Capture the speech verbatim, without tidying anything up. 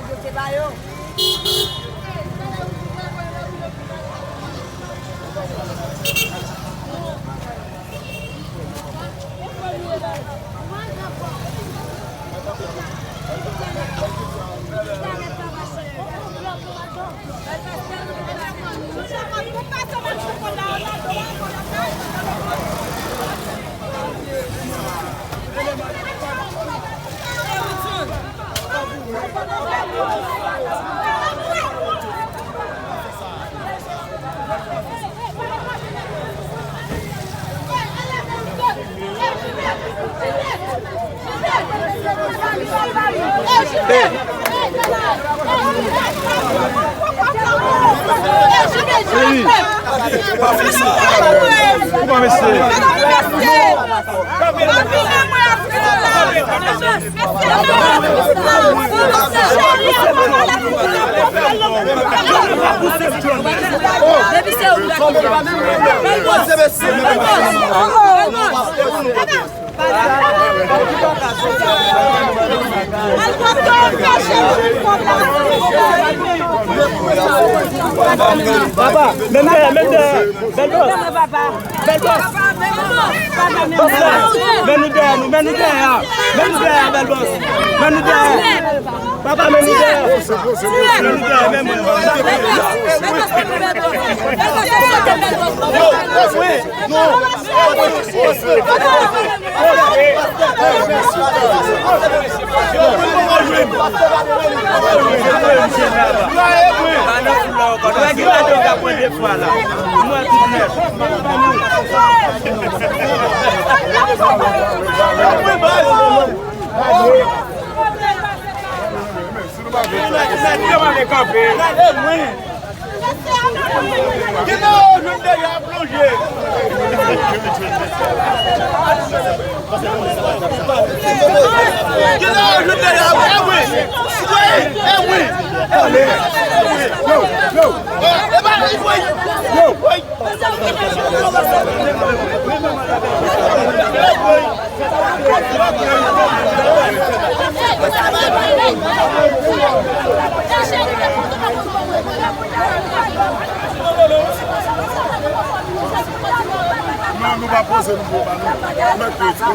Yo te ba yo. Papa, menm dèyè, menm dèyè. Bèl bòs. Bèl bòs. Bòs la. Men nou dèyè nou, men nou dèyè a. Men nou dèyè a, bèl bòs. Men nou dèyè. Papa, men nou dèyè. Men nou dèyè, men mwen. Genlè yo jwenn dèyè a plonje. Genlè yo jwenn dèyè a, e wi. Wi, e wi. Yo, yo. E pa, e wi. Yo. Non, nou pa poze nou pou pa nou. Mèt rete.